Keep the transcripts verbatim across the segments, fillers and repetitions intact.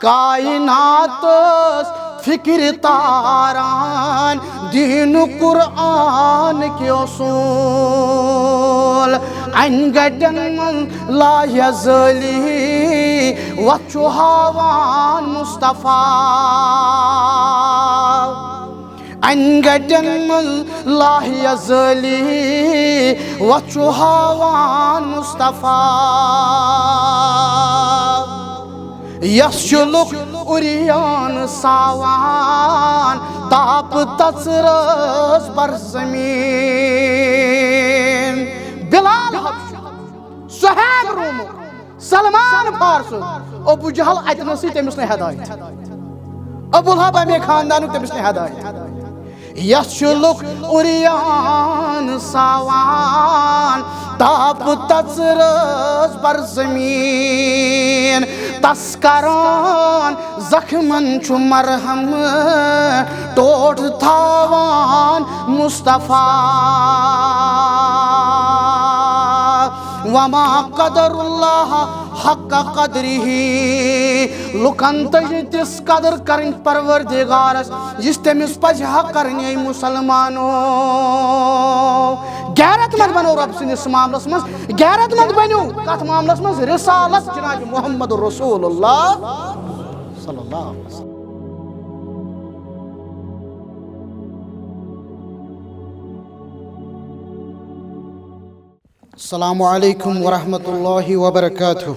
کائناتس فکر تاران دین قرآن کے اصول۔ انہِ گٹن منٛز لاہیزٲلی وتھ چھُ ہاوان مصطفیٰ۔ انہِ گٹن منٛز لاہیزٲلی وتھ چھُ ہاوان مصطفیٰ۔ یس چھُ لُکھ عریان ساوان، تاپہٕ تژرٲژ بر زمین۔ بلال حبشی، صہیب رومُک، سلمان فارسُک، ابو جہل اتنسٕے، تٔمِس نہٕ ہدایت۔ ابو لہب امے خاندانُک، تٔمِس نہٕ ہدایت۔ یس چھُ لُکھ عریان ساوان، تاپہٕ تژرٲژ بر زمین۔ تس کران زخمن چھُ مرہم، ٹوٹھ تھاوان مصطفیٰ۔ وما قدر اللہ حق قدرہ۔ لُکن تہِ تِژھ قدر کرٕنۍ پروردگارس، یِژھ تٔمِس پزِ ہا کرٕنۍ، اے مسلمانو۔ غیرت مند بنو رۄب سٕنٛدِس معاملس منٛز، غیرت مند بنِو کتھ معاملس منٛز؟ رسالت جناب محمد رسول اللہ صلی اللہ علیہ وسلم۔ السلام عليكم ورحمة الله وبركاته.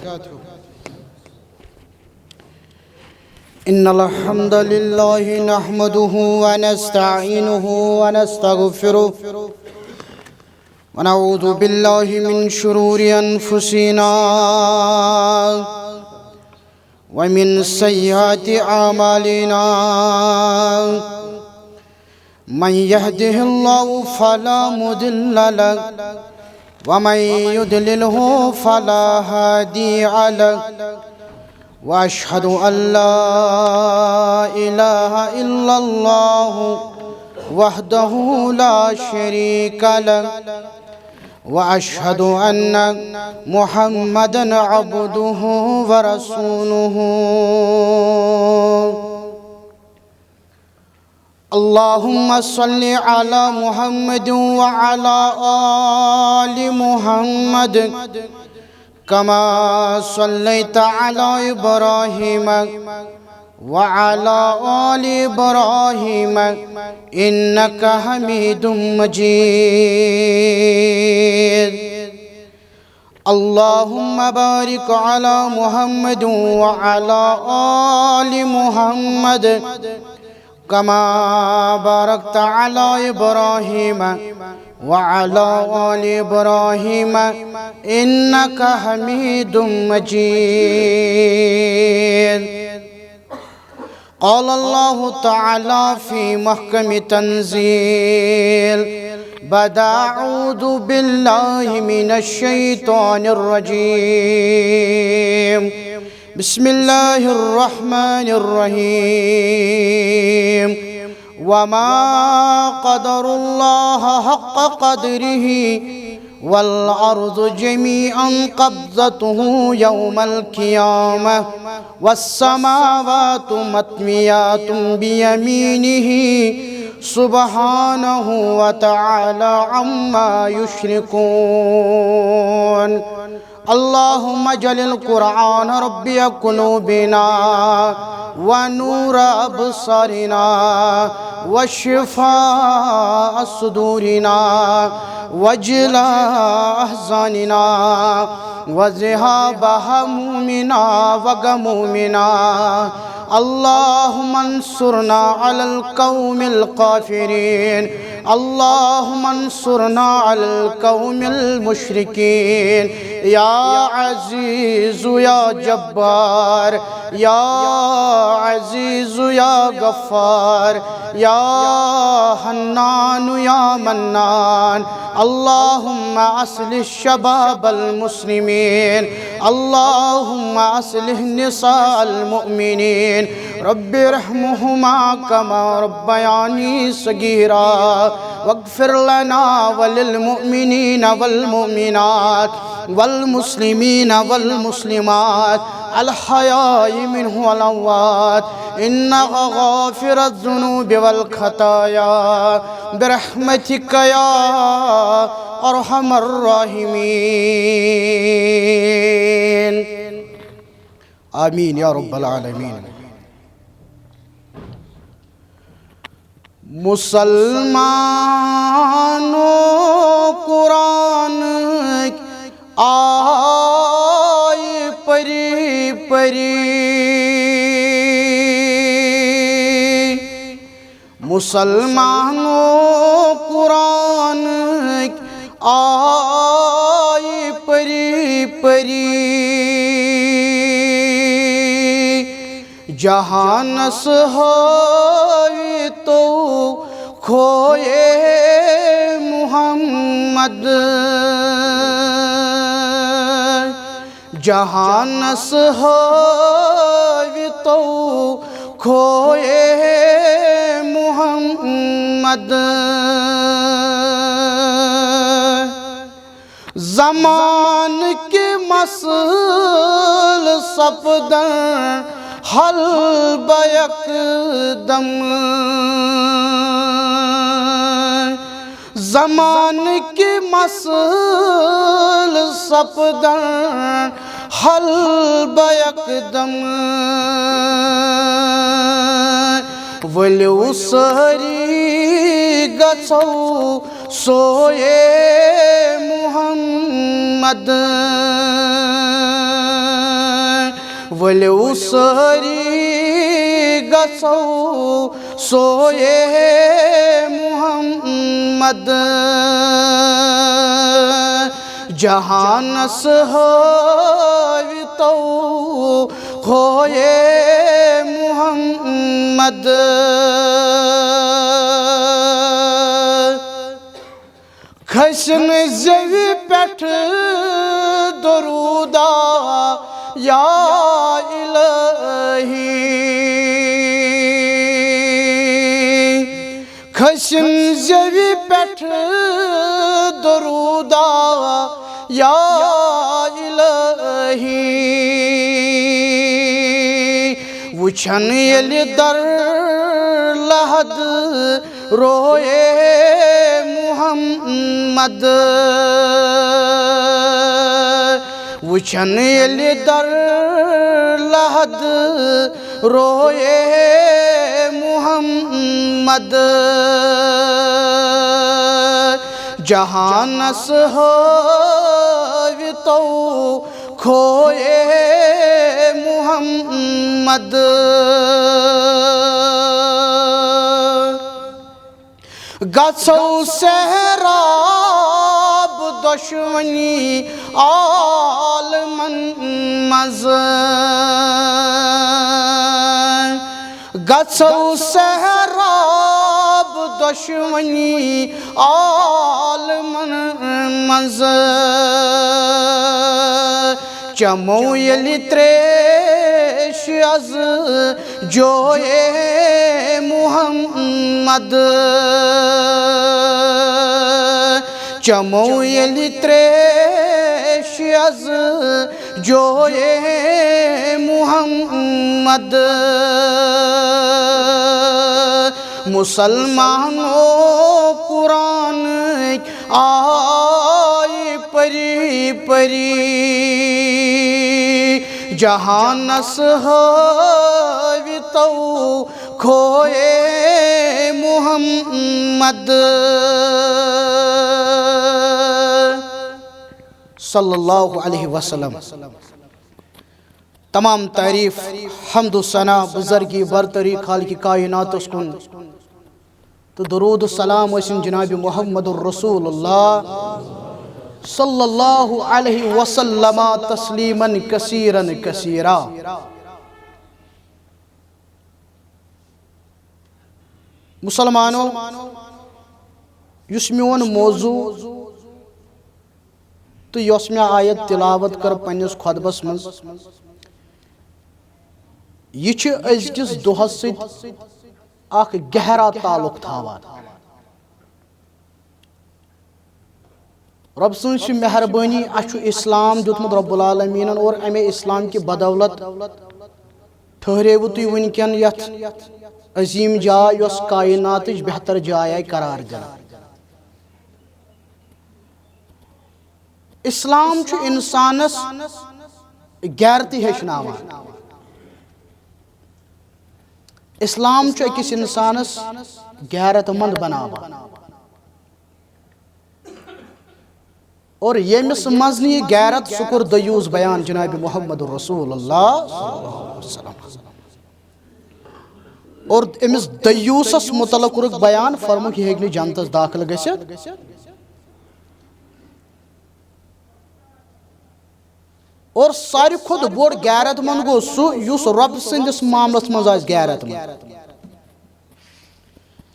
إن الحمد لله نحمده ونستعينه ونستغفره، ونعوذ بالله من شرور أنفسنا ومن سيئات أعمالنا. من يهده الله فلا مضل له، ومن يضلله فلا هادي له. وأشهد أن لا إله إلا الله وحده لا شريك له، وأشهد أن محمدا عبده ورسوله. اللهم صل على محمد وعلى آل محمد كما صليت على إبراهيم وعلى آل إبراهيم إنك حميد مجيد. اللهم بارك على محمد وعلى آل محمد كما باركت على إبراهيم وعلى آل إبراهيم إنك حميد مجيد. قال الله تعالى في محكم تنزيل بعد أعوذ بالله من الشيطان الرجيم. بسم الله الرحمن الرحيم. وما قدر الله حق قدره والأرض جميعا قبضته يوم القيامة والسماوات مطويات بيمينه سبحانه وتعالى عما يشركون. اللهم اجعل القرآن ربيع قلوبنا ونور أبصارنا وشفاء صدورنا وجلاء أحزاننا وذهاب همومنا وغمومنا. اللهم انصرنا على القوم الكافرين. اللهم انصرنا على القوم المشركين. يا عزيز يا جبار، يا عزيز يا غفار، يا حنان يا منان. اللهم أصلح شباب المسلمين. اللهم أصلح نساء المؤمنين. رب ارحمهما كما ربياني صغيرا. واغفر لنا وللمؤمنين والمؤمنات والمسلمين والمسلمات الأحياء منهم والأموات إنك غافر الذنوب والخطايا برحمتك يا أرحم الراحمين. آمين يا رب العالمين. مسلمانو، قرآن آیہِ پٔری پٔری۔ مسلمانو، قرآن آیہِ پٔری پٔری۔ جہانس ہٲوِتو کھویے محمد۔ جہانس ہٲوِتو کھویے محمد۔ زمانہٕ کہِ مسلہٕ سپدن حل بیک دم۔ زمانہٕ کہِ مسلہٕ سپدن حل بیک دم۔ ؤلِو سٲری گژھو سویے محمد۔ ؤلِو سٲری گژھو سویے محمد۔ جہانس ہٲوِتو کھویے محمد۔ کھسن زیوِ پٮ۪ٹھ درودہ یا الہی۔ کھسن زیوِ پٮ۪ٹھ درودہ یا الہی۔ وٕچھن ییٚلہِ در لحد رویے محمد۔ وٕچھن ییٚلہِ در لحد رویے محمد۔ جہانس ہٲوِتو کھویے محمد۔ گژھو سہراب دۄشوٕنی عالمن منٛز۔ گژھو سہراب دۄشوٕنی عالمن منٛز۔ چمو ییٚلہِ تریش از جویے محمد۔ چمو ییٚلہِ تریش از جویے محمد۔ مسلمانو، قرآنٕکۍ آیہِ پٔری پٔری۔ جہانس ہٲوِتو کھویے محمد۔ صلی اللہ علیہ وسلم۔ تمام تعریف، حمد و ثنا، بزرگی، برتری خالق کائناتس کُن۔ تہٕ درود و سلام ٲسِن جناب محمد رسول اللہ صلی اللہ علیہ وسلم تسلیما کثیرا کثیرا۔ مسلمانو، یُس میون موضوع تہٕ یۄس مےٚ آیت تلاوت کٔر پننِس خطبس منٛز، یہِ چھِ أزکِس دۄہس سۭتۍ اکھ گہرا تعلق تھاوان۔ رۄب سٕنٛز چھِ مہربٲنی، اَسہِ چھُ اسلام دیُتمُت رب العالمیٖنَن، اور اَمے اسلام کہِ بدولت ٹھٔہریوٕ تُہۍ وٕنکٮ۪ن یَتھ عظیٖم جاے، یۄس کائناتٕچ بہتر جاے آیہِ قرار دِنہٕ۔ اسلام چھُ انسانس غیرتہِ ہیٚچھناوان۔ اسلام چھُ أکِس انسانس غیرت مند بناوان۔ اور ییٚمِس منٛز نہٕ یہِ غیرت، سُہ کوٚر دیوٗس بیان جناب محمد رسول اللہ صلی اللہ علیہ وسلم۔ اور أمِس دیوٗسس متعلق کوٚرُکھ بیان، فرمووُکھ، یہِ ہیٚکہِ نہٕ جنتس داخل گٔژھِتھ۔ اور ساروی کھۄتہٕ بوٚڑ غیرت مند گوٚو سُہ، یُس رۄب سٕنٛدِس معاملس منٛز آسہِ غیرت مند۔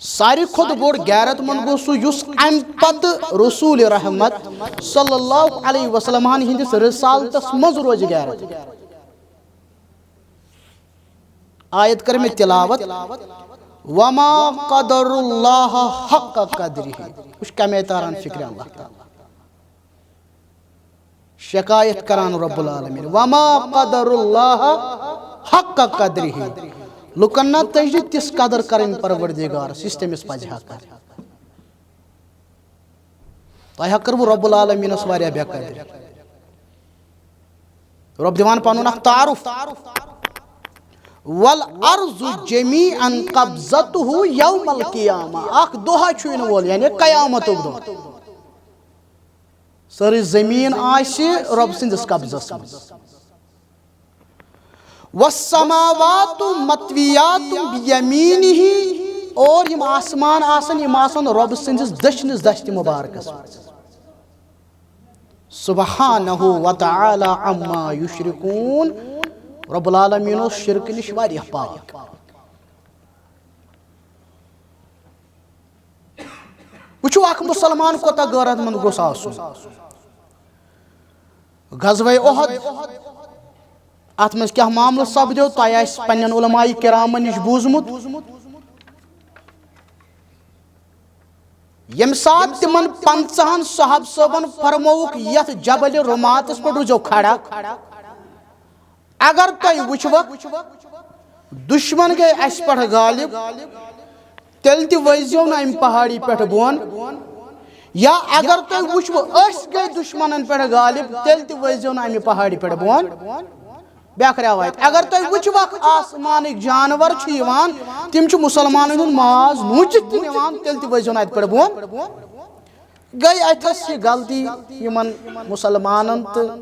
ساروی کھۄتہٕ بوٚڑ غیرت مند گوٚو سُہ، یُس امہِ پتہٕ رسول رحمت صلی اللہ علیہ وسلم ہن ہٕنٛدِس رسالتس منٛز روزِ غیرت۔ آیت کر مےٚ تلاوت، وما قدر اللہ حق قدرہ۔ وٕچھ کمے تاران فکرِ اللہ تعالیٰ۔ شکایت کران رب العالمین، وما قدر اللہ حق قدرہ۔ لُکن نہ تٔج تِژھ قدر کرٕنۍ پروردگارس، یِژھ تٔمِس پزِ ہا کرٕنۍ۔ تۄہہِ ہا کٔروٕ رب العالمینس واریاہ بے قدری۔ رب دِوان پنُن اکھ تعارُف، والارض جمیعا قبضتہ یوم القیامہ۔ اکھ دۄہ چھُ یِنہٕ وول، یعنی قیامتُک دۄہ۔ سٲرٕے زٔمیٖن آسہِ رۄب سٕنٛدِس قبضس منٛز۔ والسماوات مطویات بیمینہ، اور یِم آسمان آسن، یِم آسن رۄب سٕنٛدِس دٔچھنِس دستِ مُبارکس منٛز۔ سبحانہ و تعالی عما یشرکون۔ رب العالمین اوس شرکہٕ نِش واریاہ پاک۔ وٕچھِو، اکھ مسلمان کوتاہ غیرت مند گوٚژھ آسُن۔ غزوہ احد، اتھ منٛز کیٛاہ معاملہٕ سپدیو، تۄہہِ آسہِ پننٮ۪ن علماء کرامن نِش بوٗزمُت۔ ییٚمہِ ساتہٕ تِمن پنژاہن صحابہ صٲبن فرمووُکھ، یتھ جبل رماتس پٮ۪ٹھ روٗزِو کھڑا، اگر تُہۍ وٕچھوکھ دشمن گٔے اسہِ پٮ۪ٹھ غالب، تیٚلہِ تہِ ؤسۍزیو نہٕ امہِ پہاڑی پٮ۪ٹھ بۄن، یا اگر تُہۍ وٕچھوٕ أسۍ گٔے دشمنن پٮ۪ٹھ غالب، تیٚلہِ تہِ ؤسۍزیو نہٕ امہِ پہاڑی پٮ۪ٹھ بۄن۔ بیٛاکھ رٮ۪وایت، اگر تُہۍ وٕچھوکھ آسمانٕکۍ جانور چھِ یِوان، تِم چھِ مسلمانن ہُنٛد ماز نوٗچِتھ تہِ نِوان، تیٚلہِ تہِ ؤسۍزیو نہٕ اتہِ پٮ۪ٹھ بۄن۔ گٔے اتھس یہِ غلطی یِمن مسلمانن، تہٕ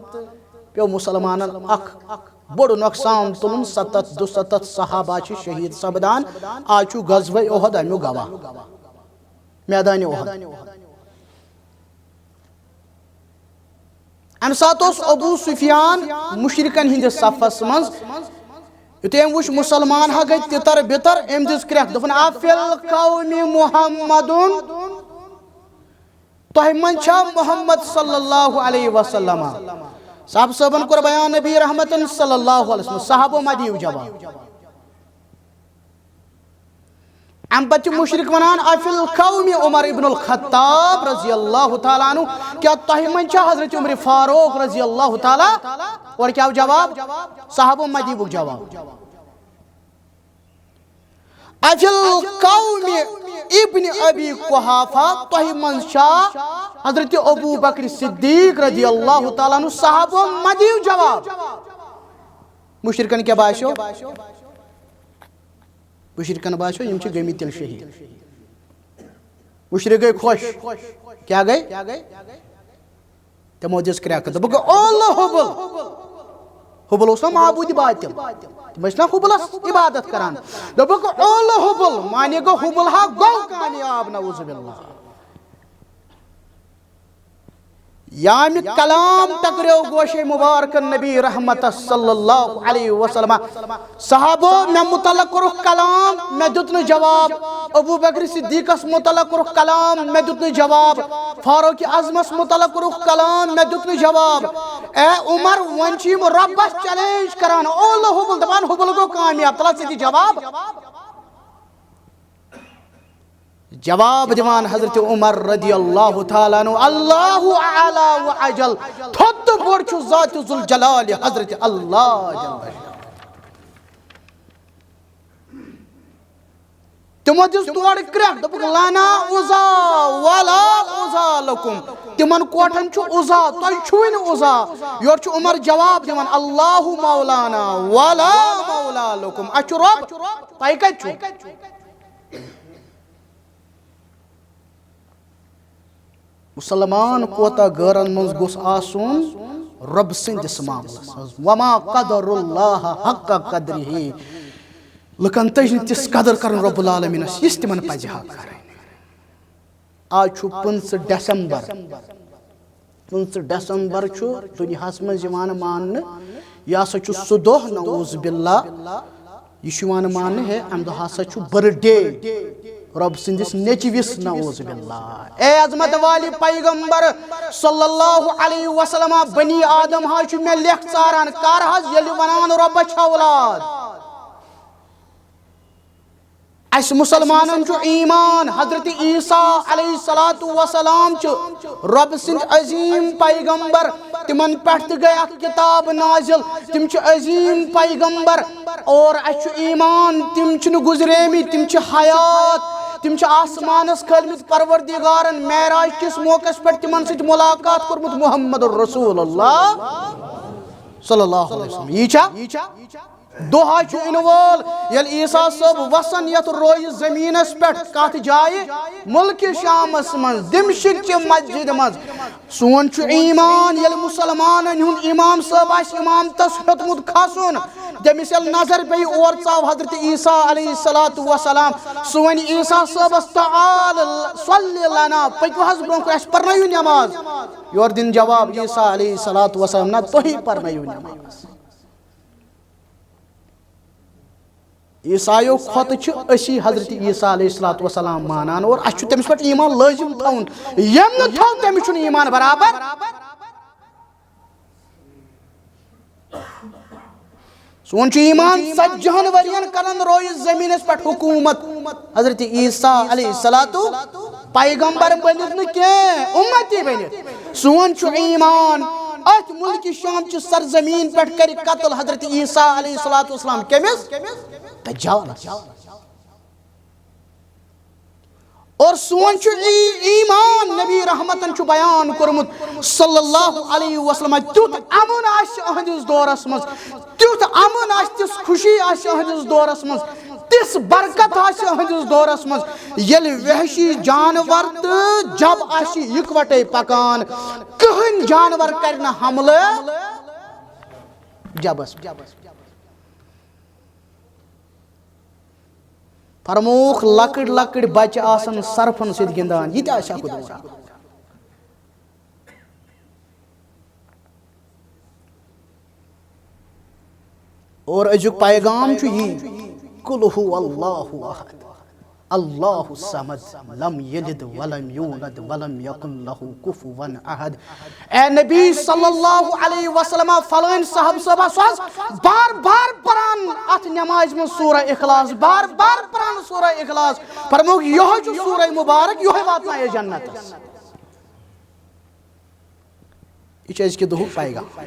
پیوٚو مسلمانن اکھ بوٚڑ نۄقصان تُلُن۔ ستتھ دُستتھ صحابہ چھِ شہید سپدان۔ آز چھُ غزوہ احد امیُک گواہ، میدان احد۔ امہِ ساتہٕ اوس ابو سفیان مشرکن ہٕنٛدِس صفس منٛز۔ یُتھُے أمۍ وُچھ مسلمان ہا گٔے تِتر بِتر، أمۍ دِژ کرٛٮ۪کھ، دوٚپُن، "افی القوم محمد"۔ تۄہہِ منٛز چھا محمد صلی اللہ علیہ وسلم؟ صحابہ صٲبن کوٚر بیان نبی رحمتن صلی اللہ علیہ وسلم، صحابو ما دِیِو جواب۔ امہِ پتہٕ چھِ مشرک ونان، "افی القوم عمر ابن الخطاب رضی اللہ تعالیٰ عنہ"، کیٛاہ تۄہہِ منٛز چھا حضرت عمر فاروق رضی اللہ تعالیٰ؟ اورٕ کیٛاہ آو جواب؟ صحابو ما دِیِو جواب۔ افی القوم ابن ابی قحافہ، تۄہہِ منٛز چھا حضرت ابو بکر صدیق رضی اللہ تعالیٰ عنہ؟ صحابو ما دِیِو جواب۔ مشرکن کیٛاہ باسیو؟ مشرکن باسیو، یِم چھِ گٔمٕتۍ تیٚلہِ شہید۔ مشرک گٔے خۄش۔ کیٛاہ گٔے؟ تِمو دِژ کرٛٮ۪کہٕ، دوٚپُکھ، "اولہٕ حُبل۔" حُبل اوس نا معبوٗدِ باطل۔ تِم ٲسۍ نا حُبلس عبادت کران۔ دوٚپُکھ، "اولہٕ حُبل"، معنی گوٚو حُبل ہا گوٚو کامیاب، نعوذ باللہ۔ یامہِ کلام ٹکریو گوشے مبارکن نبی رحمتس صلی اللہ علیہ وسلم۔ صحابو، مےٚ متعلق کوٚرُکھ کلام، مےٚ دیُت نہٕ جواب۔ ابو بکر صدیقس متعلق کوٚرُکھ کلام، مےٚ دیُت نہٕ جواب۔ فاروق اعظمس متعلق کوٚرُکھ کلام، مےٚ دیُت نہٕ جواب۔ اے عمر، وۄنۍ چھِ یِم رۄبس چیلنج کران، اولہٕ حُبل، دپان، حُبل گوٚو کامیاب، تلہ ژٕ تہِ جواب۔ جواب دِوان حضرت عمر رضی اللہ تعالیٰ عنہ، اللہ اعلیٰ و اجل، تھوٚد تہٕ بوٚڑ چھُ ذات ذوالجلال حضرت اللہ جل شانہ۔ تِمو دِژ تورٕ کرٛٮ۪کھ، دوٚپُکھ، "لنا عزا ولا عزا لکم"، تِمن کوٹھن چھُ عزا، تۄہہِ چھُوٕے نہٕ عزا۔ یورٕ چھُ عمر جواب دِوان، "اللہ مولانا ولا مولا لکم"، اَسہِ چھُ رۄب، تۄہہِ کتہِ چھُو؟ مسلمان کوتاہ غٲرن منٛز گوٚژھ آسُن رۄب سٕنٛدِس معاملس منٛز۔ وما قدر اللہ حق قدرہ۔ لُکن تٔج نہٕ تِژھ قدر کرٕنۍ رب العالمینس، یِژھ تِمن پزِ ہا کرٕنۍ۔ آز چھُ پٕنٛژٕہ ڈسمبر۔ پٕنٛژٕہ ڈسمبر چھُ دُنیاہس منٛز یِوان ماننہٕ، یہِ ہسا چھُ سُہ دۄہ، نعوذ باللہ، یہِ چھُ یِوان ماننہٕ، ہے، امہِ دۄہ ہسا چھُ birthday رۄب سٕنٛدِس نیٚچوِس، نعوذ باللہ۔ اے عظمت والہِ پیغمبر صلی اللہ علیہ وسلم، بنی آدم حظ چھُ مےٚ لیٚکھ ژاران، کر حظ ییٚلہِ ونان رۄبس چھِ اولاد۔ اسہِ مسلمانن چھُ ایمان، حضرت عیسیٰ علیہ الصلوۃ والسلام چھُ رۄب سٕنٛدۍ عظیم پیغمبر، تِمن پٮ۪ٹھ تہِ گٔے اکھ کتاب نازل، تِم چھِ عظیم پیغمبر۔ اور اسہِ چھُ ایمان، تِم چھِنہٕ گُزریمٕتۍ، تِم چھِ حیات، تِم چھِ آسمانس کھٲلمٕتۍ پروردگارن، معراج کِس موقعس پٮ۪ٹھ تِمن سۭتۍ ملاقات کوٚرمُت محمد رسول اللہ صلی اللہ علیہ وسلم۔ یی چھا؟ دۄہ حظ چھُ یِنہٕ وول، ییٚلہِ عیسیٰ صٲب وسن یتھ رویہِ زٔمیٖنس پٮ۪ٹھ، کتھ جایہِ؟ مُلکہِ شامس منٛز، دمشق چہِ مسجدِ منٛز۔ سون چھُ ایمان، ییٚلہِ مسلمانن ہُنٛد امام صٲب آسہِ امامتس ہیوٚتمُت کھسُن، تٔمِس ییٚلہِ نظر پیٚیہِ، اورٕ ژاو حضرت عیسیٰ علیہ الصلوۃ والسلام۔ سُہ ونہِ عیسیٰ صٲبس، "تعال صلی لنا"، پٔکِو حظ برونٛہہ کُن، اَسہِ پرنٲیِو نٮ۪ماز۔ یورٕ دِن جواب عیسیٰ علیہ الصلوۃ والسلام، "نہ، تُہی پرنٲیِو نٮ۪ماز۔" عیسایو کھۄتہٕ چھِ أسی حضرت عیسیٰ علیہ الصلوۃ والسلام مانان اور اَسہِ چھُ تٔمِس پٮ۪ٹھ ایمان لٲزِم تھاوُن۔ ییٚمۍ نہٕ تھوٚو، تٔمِس چھُنہٕ ایمان برابر۔ سون چھُ ایمان، ژتجی ہن ؤرین کرن رویہِ زٔمیٖنس پٮ۪ٹھ حکوٗمت۔ حضرت عیسیٰ علیہ الصلوۃ پیغمبر بٔنِتھ نہٕ کینٛہہ، اُمتی بٔنِتھ۔ سون چھُ ایمان، أتھۍ مُلکہِ شام چہِ سرزمیٖن پٮ۪ٹھ کرِ قتل حضرت عیسیٰ علیہ الصلوۃ والسلام۔ کٔمِس؟ دجالس۔ اور سون چھُ ای-، ایمان، نبی رحمتن چھُ بیان کوٚرمُت صلی اللہ علیہ وسلم، تیُتھ امُن آسہِ أہنٛدِس دورس منٛز، تیُتھ امُن آسہِ، تِژھ خوشی آسہِ أہنٛدِس دورس منٛز، تِژھ برکت آسہِ أہنٛدِس دورس منٛز، ییٚلہِ وحشی جانور تہٕ جب آسہِ یِکوٹے پکان، کٕہٕنۍ جانور کرِ نہٕ حملہٕ جبس پٮ۪ٹھ۔ فرمووُکھ، لۄکٕٹۍ لۄکٕٹۍ بچہٕ آسن سرفن سۭتۍ گِنٛدان، یہِ تہِ آسہِ اکھ دورہ۔ اور أزیُک پیغام چھُ یی، "قل هو اللہ احد، اللہ الصمد، لم یلد ولم یولد ولم یکن لہ کفوا احد۔" اے نبی صلی اللہ علیہ وسلم، فلٲنۍ صاحب صٲبہ سوز بار بار پران اتھ نمازِ منٛز سورہ اخلاص، بار بار پران سورہ اخلاص۔ فرمووُکھ، یہوے چھُ سورہ مبارک، یہوے واتنایہِ جنتس۔ یہِ چھُ أزکہِ دُہُک پیغام۔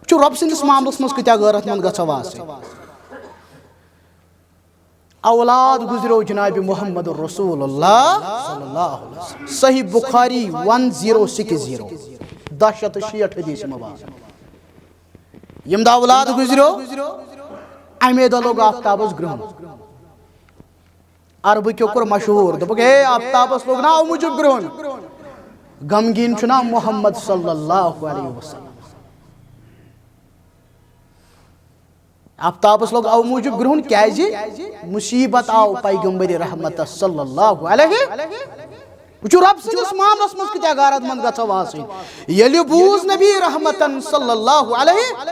چھُ رۄب سٕنٛدِس معاملس منٛز کۭتیاہ غٲرت مند گژھو آسٕنۍ۔ اولاد گُزریو جناب محمد رسول اللہ صلی اللہ علیہ وسلم۔ صحیح بخاری ون زیرو سکس زیرو، دہ شیٚتھ تہٕ شیٹھ حدیث مبارک۔ ییٚمہِ دۄہ اولاد گُزریو، امے دۄہ لوٚگ آفتابس گرٛہُن۔ عربہٕ کیو کوٚر مشہوٗر، دوٚپُکھ، "ہے، آفتابس لوٚگ نا اَمہِ موٗجوٗب گرٛہُن؟" غمگیٖن چھُ نا محمد صلی اللہ علیہ وسلم۔ آفتابس لوٚگ اَمہِ موٗجوٗب گرٛہُن، کیٛازِ؟ مُصیٖبت آو پیغمبر رحمتس صلی اللہ علیہ۔ وٕچھِو، رۄب سٕنٛدِس معاملس منٛز کۭتیٛاہ غٲرت مند گژھو آسٕنۍ۔ ییٚلہِ بوٗز نبی رحمتن صلی اللہ علیہ،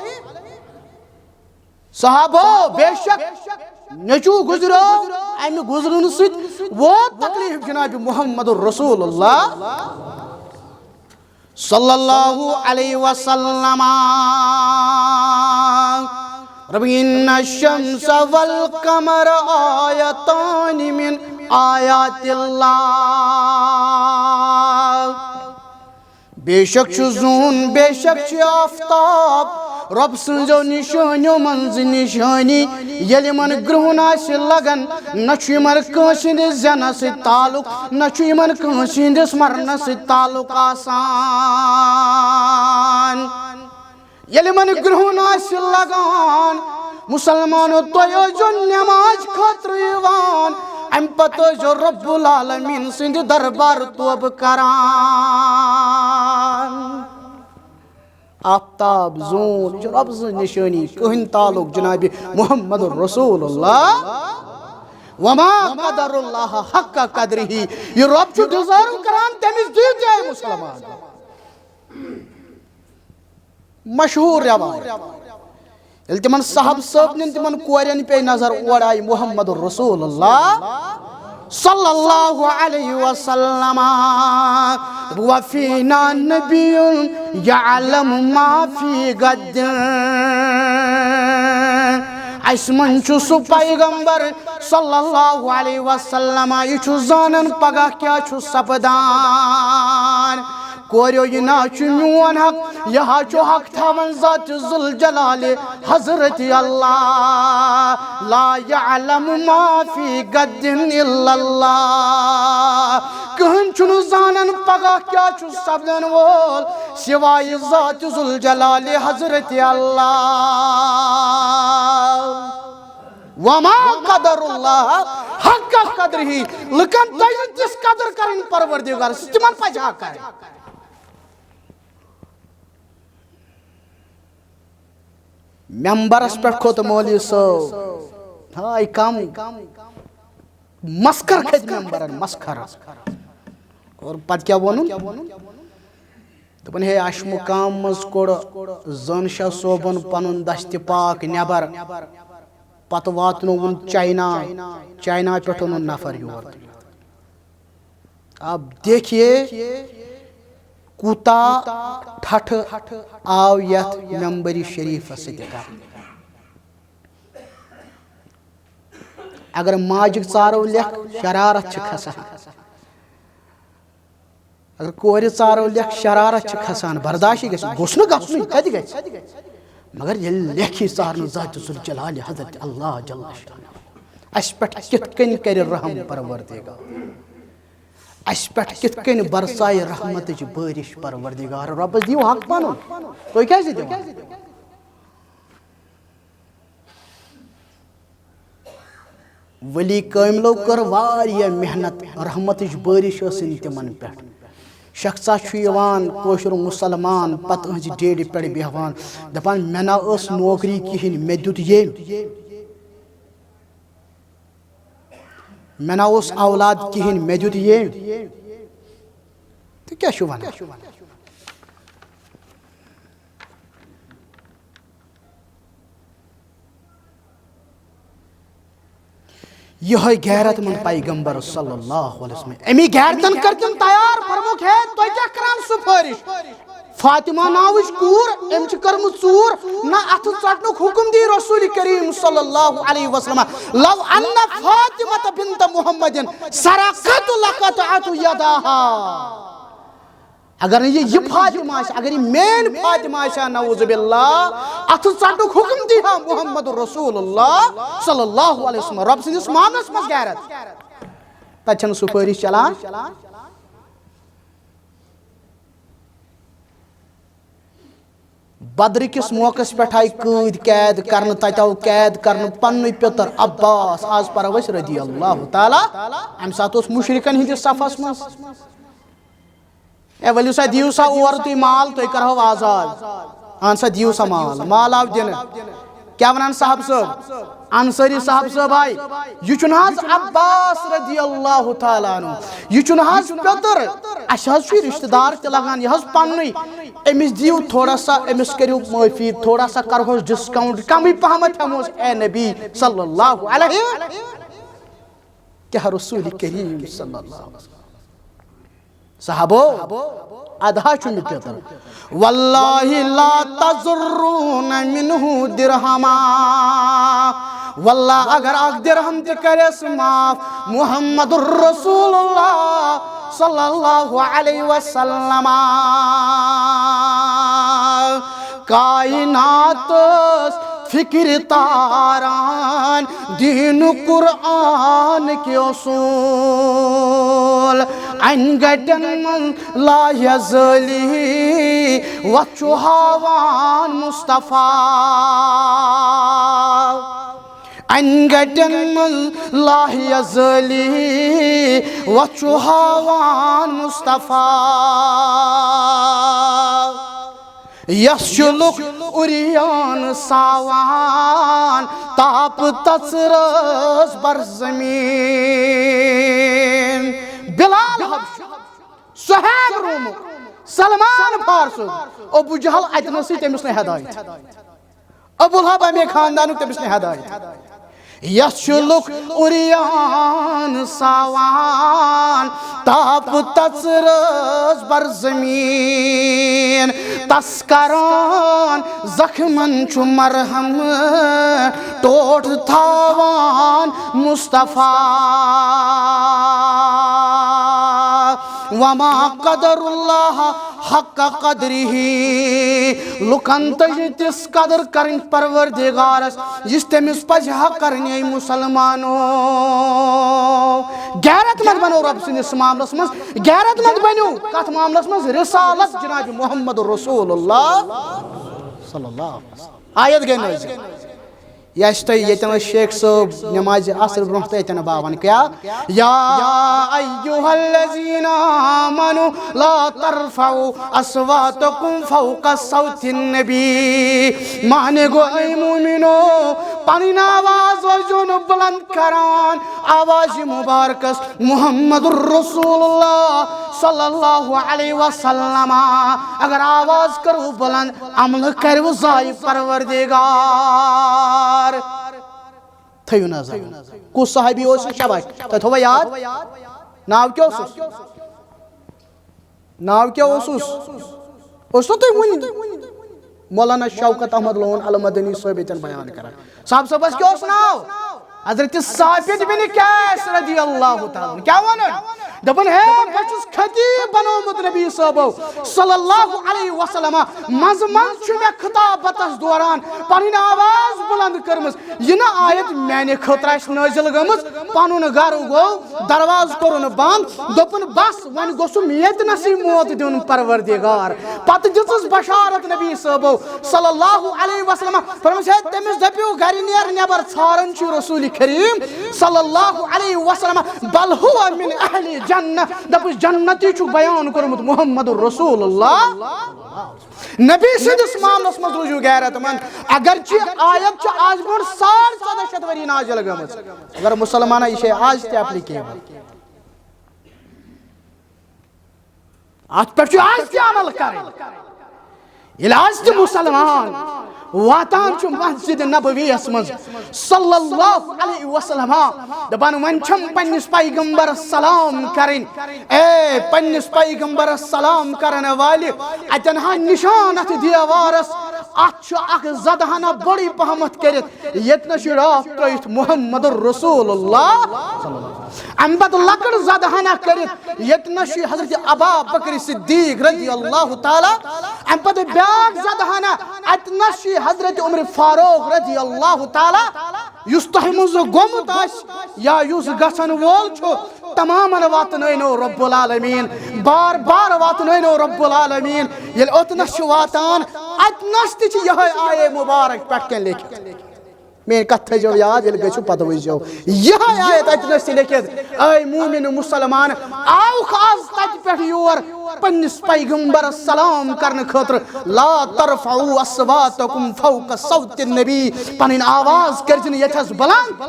صحابو، بے شک نیٚچوٗ گُزریو، اَمہِ گُزرنہٕ سۭتۍ ووت تکلیٖف جناب محمد رسول اللہ صلی اللہ علیہ وسلم۔ رب، ان الشمس والقمر آیتان من آیات اللہ۔ بے شک چھُ زوٗن، بے شک چھُ آفتاب، رۄب سٕنٛزو نِشٲنیو منٛز نِشٲنی۔ ییٚلہِ یِمن گرٛہُن آسہِ لگان، نہ چھُ یِمن کٲنٛسہِ ہٕنٛدِس زٮ۪نس سۭتۍ تعلق، نہ چھُ یِمن کٲنٛسہِ ہٕنٛدِس مرنس سۭتۍ تعلق آسان۔ ییٚلہِ یِمن گرٛہُن آسہِ لگان، مُسلمانو، تُہۍ ٲسۍزیو نٮ۪ماز خٲطرٕ یِوان، اَمہِ پتہٕ ٲسۍزیو رب العالمین سٕنٛدِ دربار توبہٕ کران۔ آفتاب، زوٗن، یہِ چھُ رۄب سٕنٛز نِشٲنی، کٕہٕنۍ تعلق جناب محمد رسول اللہ۔ وما قدر اللہ حق قدرہ، یہِ رۄب چھُ ڈِزٲرو کران، تٔمِس دِیِو تہِ، اے مُسلمان۔ مشہوٗر رٮ۪واج۔ ییٚلہِ تِمن صاحب صٲب نِن، تِمن کورٮ۪ن پیٚیہِ نظر، اورٕ آیہِ محمد رسول اللہ صلی اللہ علیہ وسلم۔ وفینا نبی یعلم ما فی غد۔ اَسہِ منٛز چھُ سُہ پیغمبر صلی اللہ علیہ وسلم، یہِ چھُ زانان پگاہ کیٛاہ چھُ سپدان۔ کوریو، یہِ نہ چھُ میون حق، یہِ ہا چھُ حق تھاوان ذات ذوالجلال حضرت اللہ۔ لا یعلم ما فی غد الا اللہ۔ کٕہٕنۍ چھُنہٕ زانان پگاہ کیٛاہ چھُ سپدن وول سوائے ذات ذوالجلال حضرت اللہ۔ وما قدر اللہ حق قدرہ۔ لُکن پزِ تِژھ قدر کرٕنۍ پروردگار، سُہ تِمن پزِ ہا کرٕنۍ۔ ممبرس پٮ۪ٹھ کھوٚت مولوی صٲب، ہاے کم مسخر کھٔتۍ ممبرن، مسخر۔ اور پتہٕ کیٛاہ ووٚنُن؟ دوٚپُن، ہے، اَسہِ مُقام منٛز کوٚڑ زٲن شاہ صٲبن پنُن دستِ پاک نٮ۪بر، پتہٕ واتنووُن چاینا، چاینا پٮ۪ٹھ اوٚنُن نفر یور۔ آپ دیکھیے، کوٗتاہ ٹھٹھٕ آو یتھ ممبر شریفس سۭتۍ کرنہٕ۔ اگر ماجہِ ژارو لیکھ، شرارت چھِ کھسان۔ اگر کورِ ژارو لیکھ، شرارت چھِ کھسان، برداشٕے گژھِ، گوٚژھ نہٕ گژھُن، کتہِ گژھِ؟ مگر ییٚلہِ لیکھی ژارنہٕ ذاتِ ذوالجلالِ حضرت اللہ جل شانہ، اسہِ پٮ۪ٹھ کِتھ کٔنۍ کرِ رحم پروردگار؟ اسہِ پٮ۪ٹھ کِتھ کٔنۍ برسایہِ رحمتٕچ بٲرِش پروردگار؟ رۄبس دِیِو حق پنُن، تُہۍ کیازِ دِوان؟ ولی کٲملو کٔر واریاہ محنت، رحمتٕچ بٲرِش ٲسٕن تِمن پٮ۪ٹھ۔ شخصا چھُ یِوان کٲشُر مُسلمان، پتہٕ أہنٛزِ ڈیڈِ پٮ۪ٹھ بیٚہوان، دپان، مےٚ نہ ٲس نوکری کِہیٖنۍ، مےٚ دیُت ییٚمۍ۔ مےٚ نہ اوس اولاد کِہیٖنۍ، مےٚ دیُت ییٚمۍ۔ تُہۍ کیٛاہ چھِو ونان؟ یِہوٚے غیرت مند پیغمبر صلی اللہ علیہ وسلم، امی غیرتن کٔر تِم تیار، فرموکھ، ہے، تُہۍ کیٛاہ کران سفٲرِش؟ فاطمہ ناوٕچ کوٗر، أمۍ چھِ کٔرمٕژ ژوٗر، نہ اَتھٕ ژٹنُک حُکم دی رسول کریم صلی اللہ علیہ وسلم۔ لو ان فاطمہ بنت محمد سرقت لقطعت یداہا۔ اگر نہٕ یہِ، یہِ فاطمہ آسہِ، اگر یہِ میٲنۍ فاطمہ آسہِ ہا، نعوذ باللہ، اَتھٕ ژٹنُک حُکم دی ہا محمد رسول اللہ صلی اللہ علیہ وسلم۔ رۄب سٕنٛدِس معاملس منٛز غیرت۔ تَتہِ چھَنہٕ سُپٲرِش چلان۔ بدرٕ کِس موقعس پٮ۪ٹھ آیہِ قٲدۍ قید کرنہٕ، تتہِ آو قید کرنہٕ پننُے پیٚتٕر عباس، آز پرو أسۍ رضی اللہ تعالیٰ، امہِ ساتہٕ اوس مشرکن ہٕنٛدِس صفس منٛز۔ اے ؤلِو سا، دِیِو سا اورٕ تُہۍ مال، تُہۍ کرہو آزاد۔ اہن سا، دِیِو سا مال، مال آو دِنہٕ۔ کیٛاہ ونان صاحب صٲب؟ انصٲری صاحب صٲب آے۔ یہِ چھُنہٕ حظ عباس رضی اللہ تعالیٰ عنہ؟ یہِ چھُنہٕ حظ پیٚتٕر؟ اَسہِ حظ چھُ رشتہٕ دار تہِ لگان، یہِ حظ پننُے۔ أمِس دِیِو تھوڑا سا، أمِس کٔرِو معٲفی، تھوڑا سا کرہوس discount، کمٕے پہمتھ ہٮ۪موس، اے نبی صلی اللہ علیہ۔ کیٛاہ رسول کریم صلی اللہ علیہ وسلم؟ صحابو، ادہا چھُ مےٚ پیٚتٕر۔ واللہ لا تضرون منہ درہما۔ واللہ اگر اکھ درہم تہِ کرٮ۪س معاف، محمد رسول اللہ صلی اللہ علیہ وسلم، کائنات فکر تاران دین قرآن کے اصول، ان گٹن من لا یزالی وچھو ہاوان مصطفیٰ۔ انگٹن منٛز لاہ یزٲلی وۄتھ چھُ ہاوان مصطفیٰ۔ یس چھُ لُکھ عریان ساوان، تاپہٕ تژرٲژ بر زمین۔ بلال حبشُک، صہیب رومُک، سلمان فارسُک، ابو جہل اتنسٕے تٔمِس نہٕ ہدایت۔ ابو لہب امے خاندانُک، تٔمِس نہٕ ہدایت۔ یس چھُ لُکھ عریان ساوان، تاپہٕ تژرٲژ بر زمین۔ تس کران زخمن چھُ مرہم، ٹوٹھ تھاوان مصطفیٰ۔ وما قدر اللہ حق قدرہ۔ لُکن تجہِ تِژھ قدر کرٕنۍ پروردگارس، یِژھ تٔمِس پزِ حق کرٕنۍ۔ اے مسلمانو، غیرت مند بنو رب سٕنٛدِس معاملس منٛز، غیرت مند بنِو کتھ معاملس منٛز؟ رسالت جناب محمد رسول اللہ صلی اللہ علیہ وسلم۔ آیت گٔے نٲزِل۔ یہِ آسہِ تۄہہِ ییٚتٮ۪ن ٲسۍ شیخ صٲب نمازِ عصر برونٛہہ تہٕ ییٚتٮ۪ن باوان۔ کیٛاہ؟ یا ایھا الذین آمنوا لا ترفعوا اصواتکم فوق صوت النبی۔ معنی گوٚو، اے مومنو، پنٕنۍ آواز ٲسۍزیو نہٕ بلند کران، آوازِ مبارکس محمد رسول اللہ صلی اللہ علیہ وسلم۔ اگر آواز کرو بلند، عملہٕ کرِوٕ ضایع پروردگار۔ تھٲیِو نظر، کُس صحابی اوس یہِ؟ شاباش، تۄہہِ تھووا یاد؟ ناو کیٛاہ اوسُس؟ ناو کیٛاہ اوسُس؟ اوسوٕ تۄہہِ وُنہِ مولانا شوکت احمد لون المدنی صٲب ییٚتٮ۪ن بیان کران؟ صاحب صٲبس کیٛاہ اوس ناو؟ حضرت ثابت بن قیس رضی اللہ تعالیٰ عنہ۔ کیٛاہ وَنان؟ دَپان، ہے، بہٕ چھُس خطیب بنومُت نبی صٲبو صلی اللہ علیہ وسلم۔ منٛزٕ منٛزٕ چھُ مےٚ خطابتس دوران پنٕنۍ آواز بلند کٔرمٕژ۔ یہِ نہٕ آیت میانہِ خٲطرٕ آسہِ نٲزِل گٔمٕژ، پنُن گرٕ گوٚو، دروازٕ کوٚرُن بنٛد، دوٚپُن، بس، وۄنۍ گوٚژھُم ییٚتہِ نسٕے موت دیُن پروردگار۔ پتہٕ دِژٕس بشارت نبی صٲبو صلی اللہ علیہ وسلم، فرمٲومٕژ، ہے، تٔمِس دٔپِو، گرِ نیر نٮ۪بر، ژھاران چھُ رسول کریم صلی اللہ علیہ وسلم، بل ہو من اہل جنہ، دپُس، جنتی چھُکھ بیان کوٚرمُت محمد رسول اللہ۔ نبی سٕنٛدِس معاملس منٛز روٗزِو غیرت مند۔ اگرچہِ آیت چھِ آز برونٛٹھ ساڑ ژۄدہ شیٚتھ ؤری نازل گٔمٕژ، مگر مسلمانہ، یہِ چھے آز تہِ applicable۔ اتھ پٮ۪ٹھ چھُ آز تہِ عمل کرٕنۍ۔ ییٚلہِ آز تہِ مسلمان واتان چھُ مسجد نبویَس منٛز صلی اللہ علیہ وسلم، دپان، وۄنۍ چھم پننِس پیغمبرس سلام کرٕنۍ۔ اے پننِس پیغمبرس سلام کرن والہِ، اتٮ۪ن ہا نشان اتھ دیوارس، اتھ چھُ اکھ زدٕ ہنا بٔڑٕے پہمتھ کٔرِتھ، ییٚتہِ نس چھُ ڈاکھ ترٲیِتھ محمد رسول اللہ۔ امہِ پتہٕ لۄکٕٹ زدٕ ہنا کٔرِتھ، ییٚتہِ نس چھُ حضرت ابا بکر صدیق رضی اللہ تعالیٰ۔ امہِ پتہٕ بیاکھ زدٕ ہنا، اتہِ نس چھُ حضرت عمر فاروق رضی اللہ تعالیٰ۔ یُس تۄہہِ منٛز گوٚمُت آسہِ یا یُس گژھن وول چھُ، تمامن واتنٲینو رب العالمین، بار بار واتنٲینو رب العالمین۔ ییٚلہِ اوٚتنس چھُ واتان، اتنس تہِ چھِ یِہوٚے آیے مبارک پٮ۪ٹھ کَنۍ لیکھِتھ۔ میٲنۍ کتھ تھٲیزیو یاد، ییٚلہِ گٔژھِو پتہٕ وٕچھزیو۔ یِہوٚے آیت اتنس چھِ لیکھِتھ، اے مومن مسلمان، آوُکھ آز تتہِ پٮ۪ٹھ یور پننِس پیغمبرس سلام کرنہٕ خٲطرٕ۔ لا ترفعوا اصواتکم فوق صوت النبی، پنٕنۍ آواز کٔرزِ نہٕ ییٚتھس بلند۔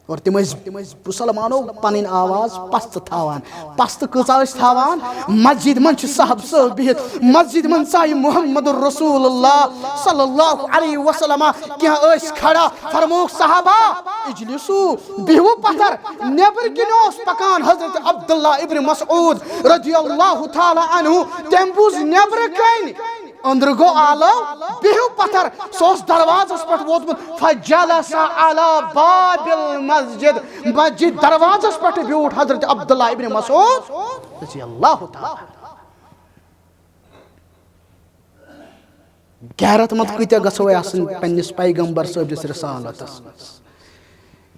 اور تِم ٲسۍ مسلمانو پنٕنۍ آواز پست تھاوان۔ پست کۭژاہ ٲسۍ تھاوان؟ مسجد منٛز چھِ صاحب صٲب بِہِتھ، مسجد منٛز ژایہِ محمد رسول اللہ صلی اللہ علیہ وسلم، کینٛہہ ٲسۍ کھڑا، فرمووُکھ، صحابہ، اجلسو، بِہِو پتھر۔ نیبرٕ کِنۍ اوس پکان حضرت عبداللہ ابن مسعود رضی اللہ تعالیٰ عنہ، تٔمۍ بوٗز نیبرٕ کَنۍ أنٛدرٕ گوٚو آلو، بِہِو پتھر۔ سُہ اوس دروازس پٮ۪ٹھ ووتمُت، فجلس علی باب المسجد، مسجد دروازس پٮ۪ٹھ بیوٗٹھ حضرت عبداللہ ابن مسعود رضی اللہ تعالیٰ عنہ۔ غیرت مند کۭتیاہ گژھو آسٕنۍ پننِس پیغمبر صٲبنِس رسالتس منٛز؟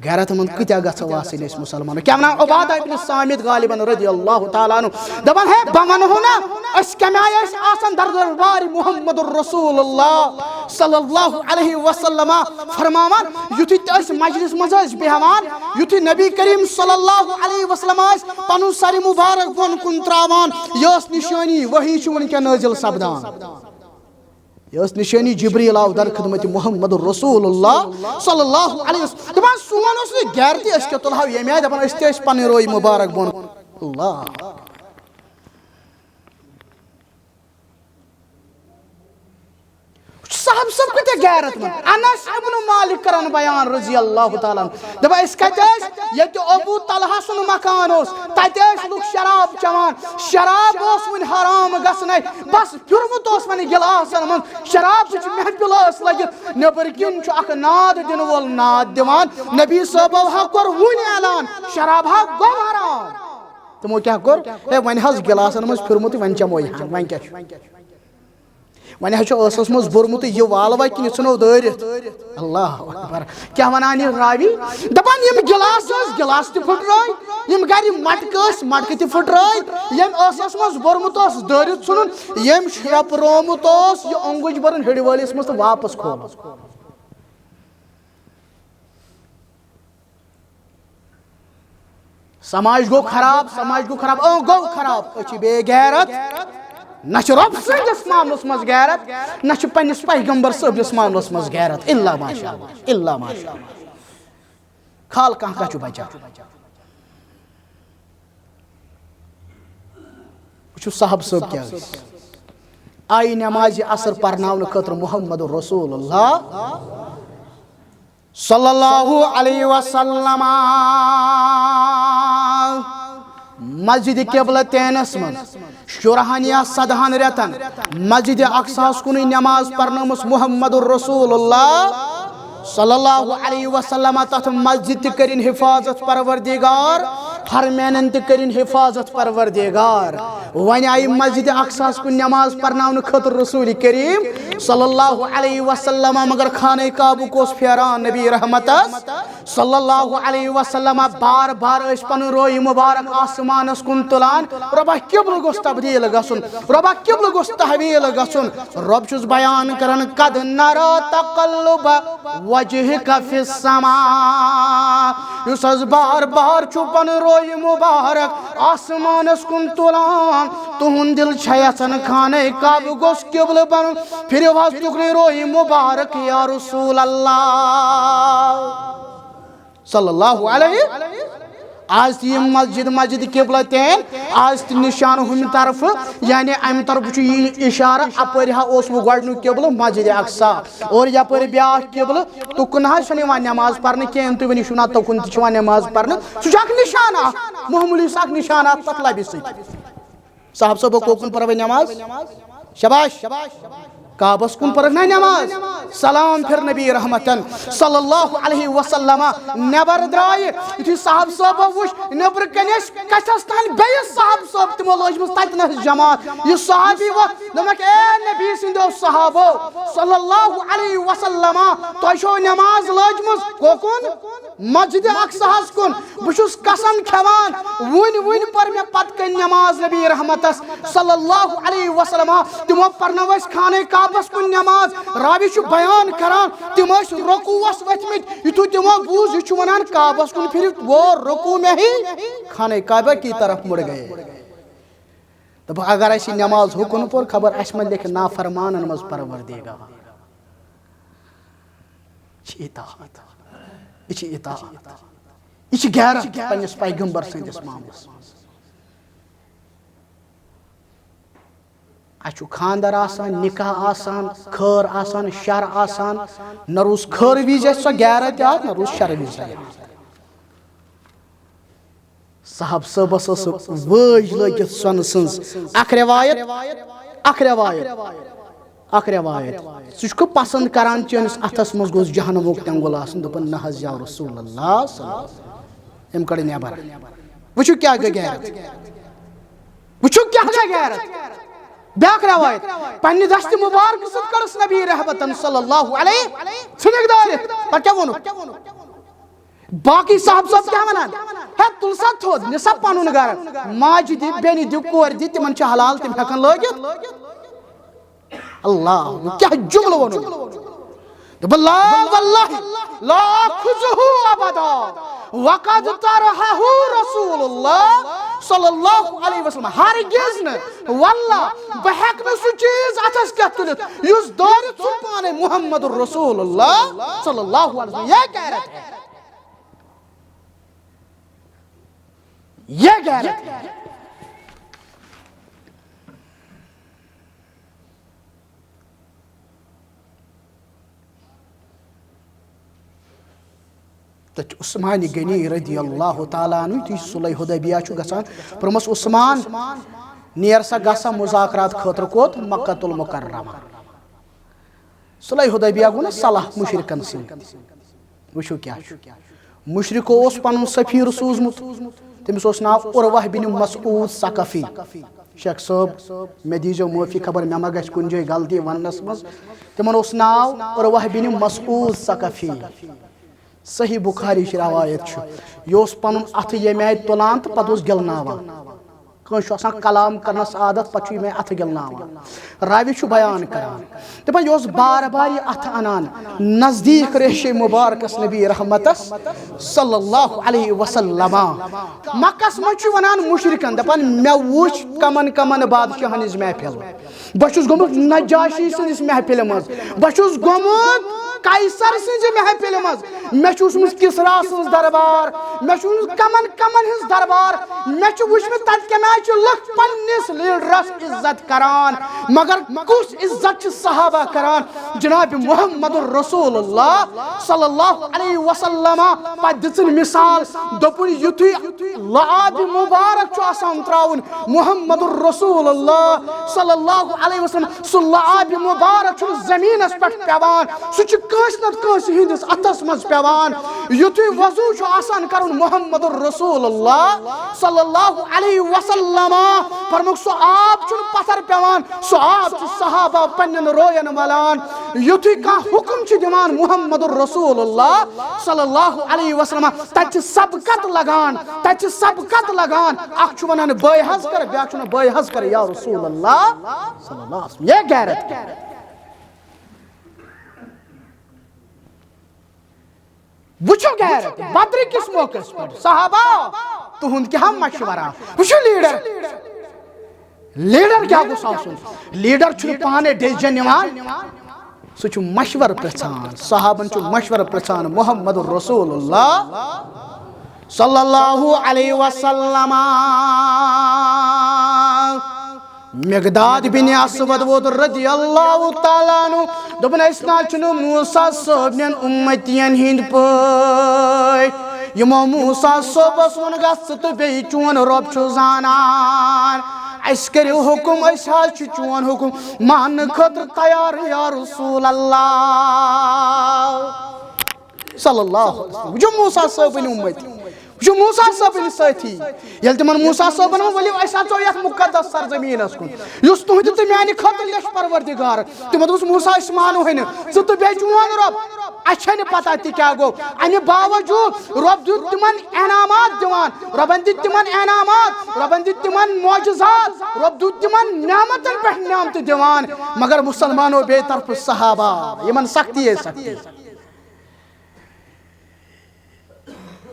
غیرت مند کۭتیاہ گژھو آسٕنۍ أسۍ مُسلمان؟ کیٛاہ ونان عبادہ ابن صامت غالباً رضی اللہ تعالیٰ عنہ، دپان، ہے، بہٕ ونہو نا، أسۍ کمہِ آیہِ ٲسۍ آسان در دربارِ محمد رسول اللہ صلی اللہ علیہ وسلم فرماوان، یُتھُے تہِ أسۍ مجلس منٛز ٲسۍ بیہوان، یُتھُے نبی کریم صلی اللہ علیہ وسلم ٲسۍ پنُن سر مبارک بۄن کُن تراوان، یہِ ٲس نشٲنی وحی چھِ وٕنکٮ۪ن نٲزِل سپدان۔ یہِ ٲس نشٲنی جبریل آو در خدمت محمد رسول اللہ صلی اللہ علیہ وسلم۔ دپان سون اوس نہٕ غیرتی، أسۍ کیٛاہ تُلہو ییٚمہِ آیہِ، دپان أسۍ تہِ ٲسۍ پنٕنۍ روے مبارک بۄن۔ اللہ۔ صاحب صٲب کۭتیٛاہ غیرت مند۔ انس ابن مالک کران بیان رضی اللہ تعالیٰ عنہ۔ دپان أسۍ کتہِ ٲسۍ؟ ییٚتہِ ابو طلحہ سُنٛد مکان اوس، تتہِ ٲسۍ لُکھ شراب چٮ۪وان۔ شراب اوس وُنہِ حرام گژھنَے، بس پھیُرمُت اوس وۄنۍ گِلاسن منٛز۔ شرابٕچ محفل ٲس لٔگِتھ، نیٚبٕرۍ کِنۍ چھُ اکھ ناد دِنہٕ وول ناد دِوان۔ نبی صٲبو ہا کوٚر وُنہِ اعلان، شراب ہا گوٚو حرام۔ تِمو کیٛاہ کوٚر؟ ہے، وۄنۍ حظ گِلاسن منٛز پھیُرمُت، وۄنۍ چٮ۪مو یہِ ہن، وۄنۍ کیٛاہ چھُ؟ وۄنۍ حظ چھُ ٲسَس منٛز بوٚرمُت، یہِ والوا کِنہٕ یہِ ژھٕنو دٲرِتھ؟ اللہ اکبر۔ کیٛاہ وَنان یہِ راوی؟ دَپان، یِم گِلاس ٲسۍ، گِلاس تہِ پھٕٹرٲے، یِم گَرِ مَٹکہٕ ٲسۍ، مَٹکہٕ تہِ پھٕٹرٲے، ییٚمۍ ٲسَس منٛز بوٚرمُت اوس، دٲرِتھ ژھٕنُن، ییٚمۍ شرٛپرومُت اوس، یہِ اوٚنٛگُج بَرُن ہِڑِ وٲلِس منٛز تہٕ واپَس کھولُن۔ سماج گوٚو خراب، سماج گوٚو خراب، اۭں، گوٚو خراب۔ أسۍ چھِ بے غیرت، نہ چھِ رۄب سٕنٛدِس معاملس منٛز غیرت، نہ چھِ پننِس پیغمبر صٲبنِس معاملس منٛز غیرت۔ الا ماشاء اللہ، الا ماشاء اللہ۔ خال کانٛہہ کانٛہہ چھُ بچان۔ وٕچھِو صاحب صٲب کیٛاہ ٲسۍ۔ آیہِ نمازِ عصر پرناونہٕ خٲطرٕ محمد رسول اللہ صلی اللہ علیہ وسلم مسجد قبلتینس منٛز شُرہن یا سدہن رٮ۪تن مسجد اقصاہس کُنُے نماز پرنٲومٕژ محمد رسول اللہ صلی اللہ علیہ وسلم۔ تتھ مسجد تہِ کٔرِن حفاظت پروردگار، حرمینن تہِ کٔرِن حفاظت پروردگار۔ وۄنۍ آیہِ مسجد اقصاہس کُن نماز پرناونہٕ خٲطرٕ رسول کریم صلی اللہ علیہ وسلم، مگر خانہ کعبُک اوس پھیران نبی رحمتس صلی اللہ علیہ وسلم۔ بار بار ٲسۍ پنُن روی مبارک آسمانس کُن تُلان، رۄبا قبلہٕ گوٚژھ تبدیل گژھُن، رۄبا قبلہٕ گوٚژھ تحویل گژھُن۔ رۄب چھُس بیان کران، قد نرى تقلب وجهك في السماء۔ یُس حظ بار بار چھُ پنُن روی مبارک آسمانس کُن تُلان، تُہُنٛد دِل چھا یژھان خانہ کعبہٕ گوٚژھ قبلہٕ بنُن؟ پھِرِو حظ تُکنُے روی مبارک یا رسول اللہ صلی اللہ علیہ۔ آز تہِ یِم مسجد، مسجد قبلتین، آز تہِ نشان ہُمہِ طرفہٕ، یعنی امہِ طرفہٕ چھُ یہِ اشارٕ، اپٲرۍ ہا اوس وۄنۍ گۄڈٕنیُک قبلہٕ مسجد اقصی، اور یپٲرۍ بیٛاکھ قبلہٕ، تُکُن حظ چھَنہٕ یِوان نماز پرنہٕ کینٛہہ، تُہۍ ؤنِو، چھُو نا تُکُن تہِ چھُ یِوان نماز پرنہٕ؟ سُہ چھُ اکھ نشان اکھ، معموٗلی سُہ اکھ نشان اکھ تتھ لبہِ سۭتۍ۔ صاحب صٲبو کوکُن پرو نماز؟ شاباش۔ کعبس کُن پرکھ نا نماز۔ سلام پھر نبی رحمتن صلی اللہ علیہ وسلم۔ نٮ۪بر درٛایہِ، یُتھُے صاحب صٲبو وُچھ، نٮ۪برٕ کنہِ ٲسۍ کچھس تام بیٚیہِ صاحب صٲب، تِمو لٲجمٕژ تتہِ نس جماعت۔ یہِ صحابی ووٚتھ، دوٚپنکھ، اے نبی سٕنٛدیو صحابو صلی اللہ علیہ وسلم، تۄہہِ چھو نماز لٲجمٕژ کوکُن؟ مسجد اقصاہس کُن۔ بہٕ چھُس قسم کھٮ۪وان، وُنۍ وُنۍ پٔر مےٚ پتہٕ کنہِ نماز نبی رحمتس صلی اللہ علیہ وسلم۔ تِمو پرنٲو اسہِ خانہ کعبس کُن نماز۔ راوی چھُ بیان کران، تِم ٲسۍ رکوعس ؤتھمٕتۍ، یُتھُے تِمو بوٗز یہِ چھُ ونان کعبس کُن پھِرِو، وہ رکوع میں ہی خانہ کعبہ کی طرف مڑ گئے۔ دوٚپُکھ، اگر اسہِ یہِ نماز ہُکُن پوٚر، خبر اسہِ ما لیکھِ نافرمانن منٛز پروردگار۔ چھِ اطاعت۔ یہِ چھِ اطاعت۔ یہِ چھِ غیرت پننِس پیغمبر سٕنٛدِس معاملس منٛز۔ اَسہِ چھُ خانٛدر آسان، نکاح آسان، خٲر آسان، شر آسان۔ نہ روٗز خٲر وِزِ اَسہِ سۄ غیرت یاد، نہ روٗز شر وِزِ یاد۔ صاحب صٲبس ٲس وٲج لٲگِتھ سۄنہٕ سٕنٛز۔ اکھ رٮ۪وایت، اکھ رٮ۪وایت۔ اکھ روایت، ژٕ چھُکھ پسند کران چٲنِس اتھس منٛز گوٚژھ جہنمُک تٮ۪نٛگُل آسُن؟ دوٚپُن، نہ حظ یا رسول اللہ صلی اللہ علیہ وسلم۔ أمۍ کٔڑ نٮ۪بر۔ وٕچھِو کیٛاہ گٔے غیرت، وٕچھِو کیٛاہ گٔے غیرت۔ بیٛاکھ روایت، پننہِ دستِ مبارکہٕ سۭتۍ کٔڑٕس نبی رحمتن صلی اللہ علیہ، ژھٕنِکھ دٲرِتھ۔ پتہٕ کیٛاہ ووٚنُکھ؟ باقٕے صاحب صٲب کیٛاہ ونان؟ ہے، تُل سا تھوٚد، نہِ سا پنُن گرٕ، ماجہِ دِ، بیٚنہِ دِ، کورِ دِ، تِمن چھِ حلال، تِم ہٮ۪کن لٲگِتھ۔ اللہ، کیٛاہ جملہٕ ووٚنُن؟ دوٚپُن، لا واللہ لا آخذہ ابدا وقد طرحہ رسول اللہ صلی اللہ علیہ وسلم۔ ہرگز نہٕ، واللہ، بہٕ ہٮ۪کہٕ نہٕ سُہ چیٖز اتھس کٮ۪تھ تُلِتھ یُس دٲرِتھ ژھُن پانے محمد رسول اللہ صلی اللہ علیہ وسلم۔ یہ غیرت ہے، یہ غیرت ہے۔ تہٕ عثمان غنی رضی اللہ تعالیٰ عنہ، یُتھُے صلح حدیبیہ چھُ گژھان، پرمس عثمان، نیر سا، گژھ سا مذاکرات خٲطرٕ کوٚت؟ مکہ المکرمہ۔ صلح حدیبیہ گوٚو نا صلح مشرکن سۭتۍ۔ وٕچھِو کیٛاہ چھُ۔ مشرکو اوس پنُن سفیر سوٗزمُت، تٔمِس اوس ناو عروہ بن مسعود ثقفی۔ شیخ صٲب، مےٚ دیٖزیو معٲفی، خبر مےٚ ما گژھِ کُنہِ جایہِ غلطی وننس منٛز۔ تِمن اوس ناو عروہ بن مسعود ثقفی۔ صحیح بخاری چہِ روایت چھُ، یہِ اوس پنُن اتھٕ ییٚمہِ آیہِ تُلان تہٕ پتہٕ اوس گِلناوان۔ کٲنٛسہِ چھُ آسان کلام کرنس عادت، پتہٕ چھُ ییٚمہِ آیہِ اتھٕ گِلناوان۔ راوی چھُ بیان کران، دپان، یہِ اوس بار بار یہِ اتھٕ انان نزدیٖک ریشے مبارکس نبی رحمتس صلی اللہ علیہ وسلم۔ مکس منٛز چھُ ونان مشرکن، دپان، مےٚ وُچھ کمن کمن بادشاہن ہٕنٛز محفل۔ بہٕ چھُس گوٚمُت نجاشی سٕنٛدِس محفلہِ منٛز، بہٕ چھُس گوٚمُت قیصر سٕنٛزِ محفلہِ منٛز، مےٚ چھُ وُچھمُت کسرا سٕنٛز دربار، مےٚ چھُ وُچھمُت کمن کمن ہٕنٛز دربار، مےٚ چھُ وُچھمُت تتہِ کمہِ آیہِ چھِ لُکھ پننِس لیڈرس عزت کران، مگر کُس عزت چھِ صحابہ کران؟ جناب محمد رسول اللہ صلی اللہ علیہ وسلم۔ پتہٕ دِژٕن مثال، دوٚپُن، یُتھُے لعاب مبارک چھُ آسان تراوُن، محمد رسول اللہ صلی اللہ علیہ وسلم سُہ لعاب مبارک چھُنہٕ زمینس پٮ۪ٹھ پٮ۪وان، سُہ چھُ کٲنٛسہِ نتہٕ کٲنٛسہِ ہٕنٛدِس اتھس منٛز پٮ۪وان۔ یُتھُے وضو چھُ آسان کرُن محمد رسول اللہ صلی اللہ علیہ وسلم، فرمووُکھ، سُہ آب چھُنہٕ پتھر پٮ۪وان، سُہ آب چھُ صحابہ پننٮ۪ن روین ولان۔ یُتھُے کانٛہہ حُکُم چھُ دِوان محمد رسول اللہ صلی اللہ علیہ وسلم، تتہِ چھِ سبقت لگان، تتہِ چھِ سبقت لگان۔ اکھ چھُ ونان، بٲے حظ کر، بیٛاکھ چھُ ونان، بٲے حظ کر یا رسول اللہ صلی اللہ علیہ وسلم۔ یہ غیرت کیا؟ وٕچھِو غیرت، بدرِ کِس موقعس پٮ۪ٹھ صحابہ، تُہُنٛد کیٛاہ مشورہ؟ وٕچھِو لیڈر، لیڈر کیٛاہ گوٚژھ آسُن؟ لیڈر چھُنہٕ پانے ڈیسیجن نِوان، سُہ چھُ مشورٕ پرٛژھان، صحابن چھُ مشورٕ پرٛژھان محمد رسول اللہ صلی اللہ علیہ وسلم۔ مقداد بن اسود ووت رضی اللہ تعالیٰ عنہ، دوٚپُن، أسۍ نہ چھِنہٕ موسیٰ صٲبنٮ۪ن اُمتین ہٕنٛدۍ پٲٹھۍ۔ یِمو موسیٰ صٲبس ووٚن، گژھ ژٕ تہٕ بیٚیہِ، چون رۄب چھُ زانان۔ اَسہِ کٔرِو حُکُم، أسۍ حظ چھِ چون حُکُم ماننہٕ خٲطرٕ تیار، یا رسول اللہ۔ صلی اللہ علیہ وسلم۔ وٕچھِو موسیٰ صٲبٕنۍ اُمتی، وٕچھِو موسیٰ صٲبٕنۍ سٲتھی۔ ییٚلہِ تِمن موسیٰ صٲبن ووٚن، ؤلِو أسۍ اژو یتھ مقدس سرزمینس کُن، یُس تُہنٛدِ تہٕ میانہِ خٲطرٕ لیچھ پروردگار۔ تِمو دوٚپُس، موسیٰ، أسۍ مانوہے نہٕ، ژٕ تہٕ بیٚیہِ چون رۄب، اسہِ چھے نہٕ پتہ تہِ کیٛاہ گوٚو۔ امہِ باوجوٗد رۄب دیُت تِمن انعامات دِوان، رۄبن دِتۍ تِمن انعامات، رۄبن دِتۍ تِمن معجزات، رۄب دیُت تِمن نعمتن پٮ۪ٹھ نعمتہٕ دِوان۔ مگر مسلمانو بیٚیہِ طرفہٕ صحابہ، یِمن سختی ٲس سختی۔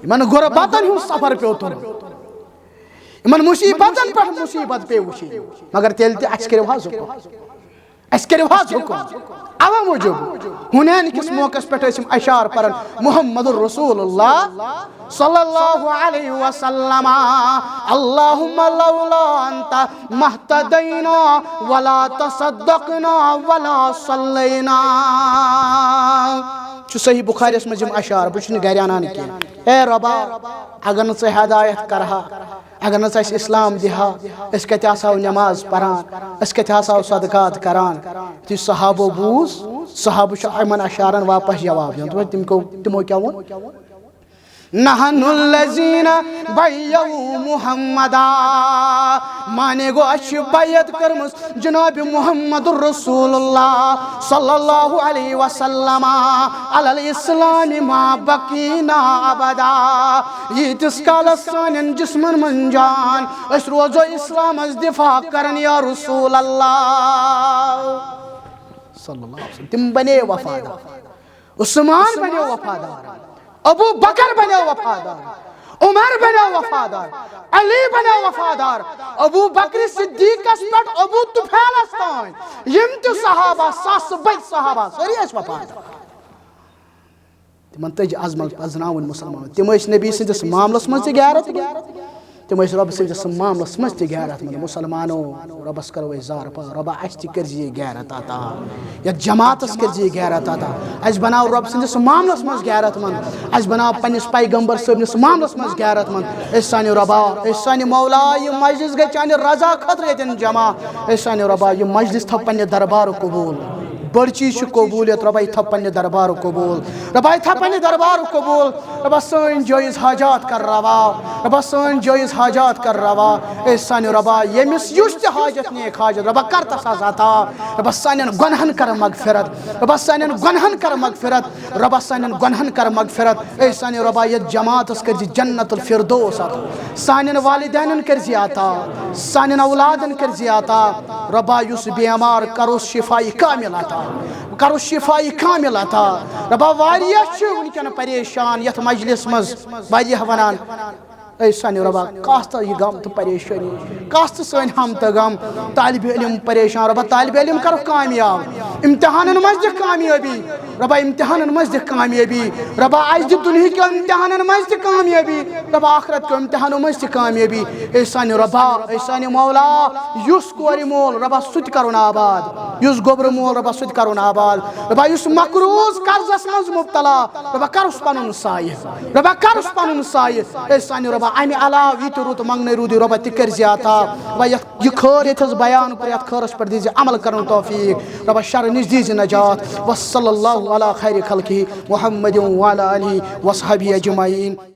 یِمن غربتن ہُنٛد سفر پیوٚو تُلُن، یِمن مُصیبتن پٮ۪ٹھ مُصیبت پیٚیہِ وٕچھِنۍ۔ مگر تیٚلہِ تہِ اَسہِ کٔرِو حظ حُکُم، اَسہِ کٔرِو حظ حُکُم۔ اَوَے موٗجوٗب حُنین کِس موقعس پٮ۪ٹھ ٲسۍ یِم اشعار پران، محمد رسول اللہ صلی اللہ علیہ وسلم، اللہم لولا انت مہتدینا ولا تصدقنا ولا صلینا۔ چھُ صحیح بخاریَس منٛز یِم اشعار، بہٕ چھُس نہٕ گرِ اَنان کینٛہہ۔ اے رۄبا، اگر نہٕ ژٕ ہدایت کرہا، اگر نہٕ ژٕ اَسہِ اسلام دِہا، أسۍ کتہِ آسہو نماز پران، أسۍ کتہِ آسہو صدقات کران؟ یُتھُے صحابو بوٗز، صحابہٕ چھُ یِمن اشعارن واپس جواب دِوان۔ دوٚپُن، تِم کو-، تِمو کیٛاہ ووٚن؟ نحن الذین بیعوا محمدا۔ معنی گوٚو، اَسہِ چھِ بیعت کٔرمٕژ جناب محمد رسول اللہ صلی اللہ علیہ وسلم، علی الاسلام ما بقینا ابدا۔ ییٖتِس کالس سانٮ۪ن جسمن منٛز جان، أسۍ روزو اسلامس دفاع کران یا رسول اللہ صلی اللہ علیہ وسلم۔ تِم بنے وفادار۔ عثمان بنیو وفادار، ابو بکر بنیو وفادار، عمر بنیو وفادار، علی بنیو وفادار، ابو بکر صدیقس پٮ۪ٹھ ابو طفیلس تام، یِم تہِ صحابہ، ساسہٕ بٔدۍ صحابہ، سٲری ٲسۍ وفادار۔ تِمن تٔج عظمت پرزناوٕنۍ مُسلمانن۔ تِم ٲسۍ نبی سٕنٛدِس معاملس منٛز تہِ غیرت مند۔ تِم ٲسۍ رۄب سٕنٛدِس معاملس منٛز تہِ غیرت مند۔ مُسلمانو، رۄبس کرو أسۍ زارٕ پار، رۄبا، اَسہِ تہِ کٔرۍ زِ یہِ غیرت عطا، یتھ جماعتس کٔرۍ زِ یہِ غیرت عطا۔ اَسہِ بناو رۄب سٕنٛدِس معاملس منٛز غیرت مند، اَسہِ بناو پننِس پیغمبر صٲبنِس معاملس منٛز غیرت مند۔ أسۍ سانہِ رۄبا، أسۍ سانہِ مولا، یہِ مجلس گٔے چانہِ رضا خٲطرٕ ییٚتٮ۪ن جمع۔ أسۍ سانہِ رۄبا، یہِ مجلس تھاو پننہِ دربارُک قبول۔ بٔڑ چیٖز چھُ قبولیت، رۄبا، یہِ تھاو پننہِ دربارُک قبول۔ رۄبا، یہِ تھاو پننہِ دربارُک قبول۔ رۄبا، سٲنۍ جٲیز حاجات کر روا۔ رۄبا، سٲنۍ جٲیز حاجات کر روا۔ اے سانہِ رۄبا، ییٚمِس یُس تہِ حاجت نیک حاجت، رۄبا، کر تس آز عطا۔ رۄبا، سانٮ۪ن گۄنہن کر مغفرت۔ رۄبا، سانٮ۪ن گۄنہن کر مغفرت۔ رۄبا، سانٮ۪ن گۄنہن کر مغفرت۔ اے سانہِ رۄبا، یتھ جماعتس کٔرۍ زِ جنت الفردوس عطا۔ سانٮ۪ن والدینن کٔرۍ زِ عطا۔ سانٮ۪ن اولادن کٔرۍ زِ عطا۔ رۄبا، یُس بیمار، کرُس شفای کامل عطا۔ کرُس شفای کامل عطا۔ رۄبا، واریاہ چھِ وٕنکٮ۪ن پریشان یتھ مجلس منٛز، واریاہ ونان، اے سانہِ رۄبا، کس تہٕ یہِ غم تہٕ پریشٲنی، کس تہٕ سٲنۍ ہم تہٕ غم۔ طالب علم پریشان، رۄبا، طالب علم کرُکھ کامیاب، امتحانن منٛز دِکھ کامیٲبی۔ رۄبا، امتحانن منٛز دِکھ کامیٲبی۔ رۄبا، اَسہِ دِ دُنہِکٮ۪و امتحانن منٛز تہِ کامیٲبی۔ رۄبا، آخرت کٮ۪و امتحانو منٛز تہِ کامیٲبی۔ اے سانہِ رۄبا، اے سانہِ مولا، یُس کورِ مول، رۄبا، سُہ تہِ کرُن آباد۔ یُس گوٚبرٕ مول، رۄبا، سُہ تہِ کرُن آباد۔ رۄبا، یُس مقروض قرضس منٛز مبتلا، رۄبا، کرُس پنُن سایہِ۔ رۄبا، کرُس پنُن سایہِ۔ اے سانہِ رۄبا، امہِ علاوٕ یہِ تہِ رُت منٛگنے روٗدُے، رۄبا، تہِ کٔرۍ زِ عطا۔ رۄبا، یتھ یہِ خٲر ییٚتہِ حظ بیان کوٚر، یتھ خٲرس پٮ۪ٹھ دیٖزِ عمل کرنُک توفیٖق۔ رۄبا، شرٕ نِش دیٖزِ نجات۔ وصلی اللہ علی خیر خلقہ محمد وعلی آلہ وصحبہ اجمعین۔